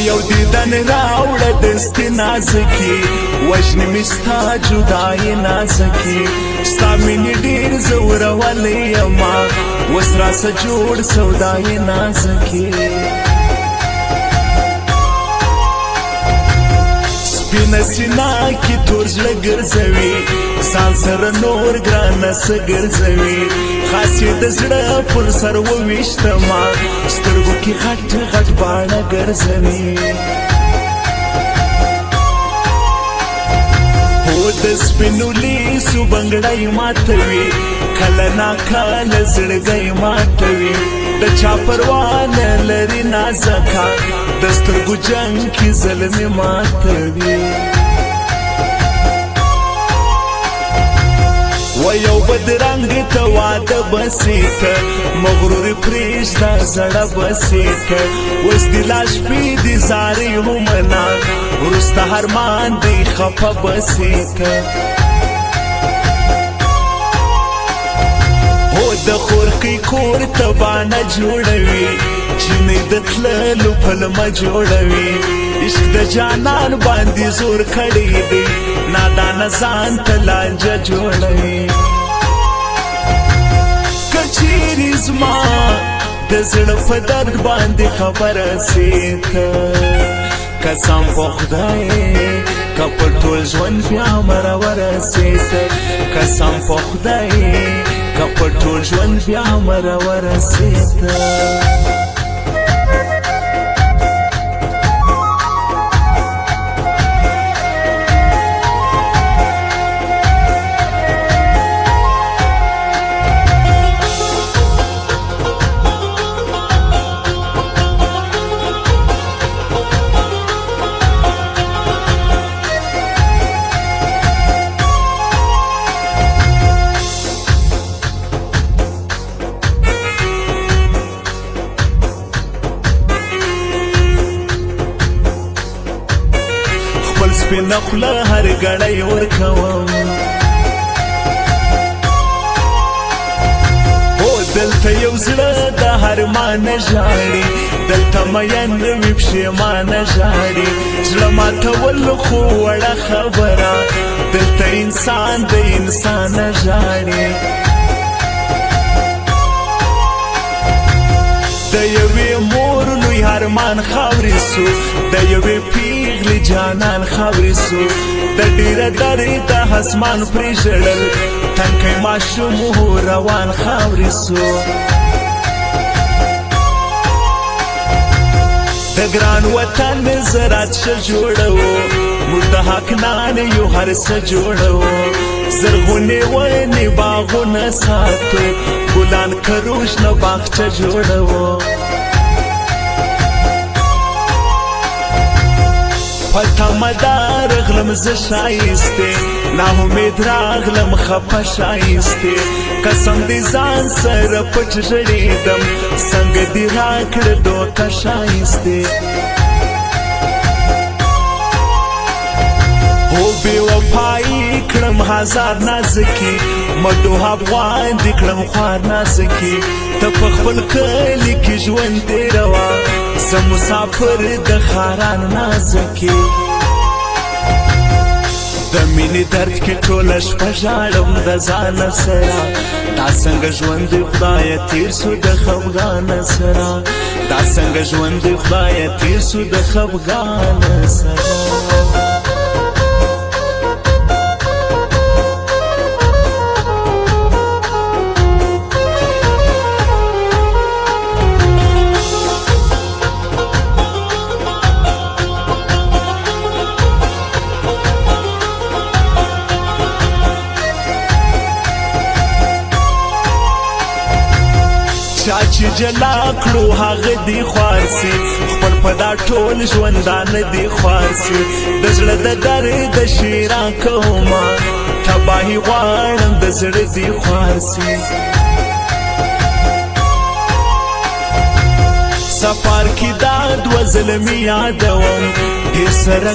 یو دیدن راوړه دستي نازکي، وژني مې ستا جدایي نازکي. ستا مینې ډېر ځورولی یمه، اوس راسه جوړ سودایي نازکي. سپینه سینا کې تور زړه ګرځوي، ځان سره نور ګرانه څه ګرځوي. خاصې د زړه پر سر وویشتمه، سترګو کې غټ غټ باڼه ګرځوي. هو د سپینو لیسو بنګړی ماتوي، کله ناکله زړګی ماتوي. د چا پروا نه لري نازکه، د سترګو جنګ کې زلمي ماتوي. و یو بدرنګ ته واده بسیت، مغرور پرېږده زړه بسیت. اوس دي لا شپې دي زارۍ ومنه، وروسته ارمان دی خفه بسیت. هو د خورکۍ کور ته بانه جوړوي، چینې د تللو پلمه جوړوي. عشق د جانان باندې زور کړی دی، نادانه ځان ته لانجه جوړوي. که چیرې زما د زړه په درد باندې خبره سي ته، قسم په خدای که په ټول ژوند بیا مروره سي ته، قسم په خدای که په ټول ژوند بیا مروره سي ته. خپل سپینه خوله هر ګړی ورکوم، هو دلته یو زړه د هرمانه ژاړي، دلته مین وي پښېمانه ژاړي. زړه ماتول خو وړه خبره، دلته انسان د انسانه ژاړي. د یوې مور لوی ارمان خاورې سو، د یوې پیغلې جانان خاورې سو. د ډېره درې د اسمان پرې ژړل، تنکی ماشوم روان خاورې سو. د ګران وطن زراعت ښه جوړوو، موږ د حق نان یو هر څه جوړوو. زرغونې ونې باغونه ساتو، ګلان کرو شنه باغچه جوړوو. په تمه دار غلم زه ښایستې، نا امید راغلم خفه ښایستې. قسم دې ځان سره پټ ژړېدم، څنګه دې راکړه دوکه ښایستې. هو بې وفایي کړم هزار نازکي، مدو افغان دې کړم خوار نازکي. ته په خپل کلي کې ژوند تېروه، زه مسافر د ښاران نازکي. د مینې درد کې ټوله شپه ژاړم د ځانه سره، دا څنګه ژوند دی خدایه تېر سو د خفګانه سره، دا څنګه ژوند دی خدایه تېر سو د خفګانه سره. چا چې جلا کړو هغه دی خوار سي، خپل په دا ټول ژوندانه دی خوار سي. د زړه د درد شیرا کومه، تباهي غواړم د زړه دی خوار سي. سفر کې دا دوه زلمي یادوم، ډېر سره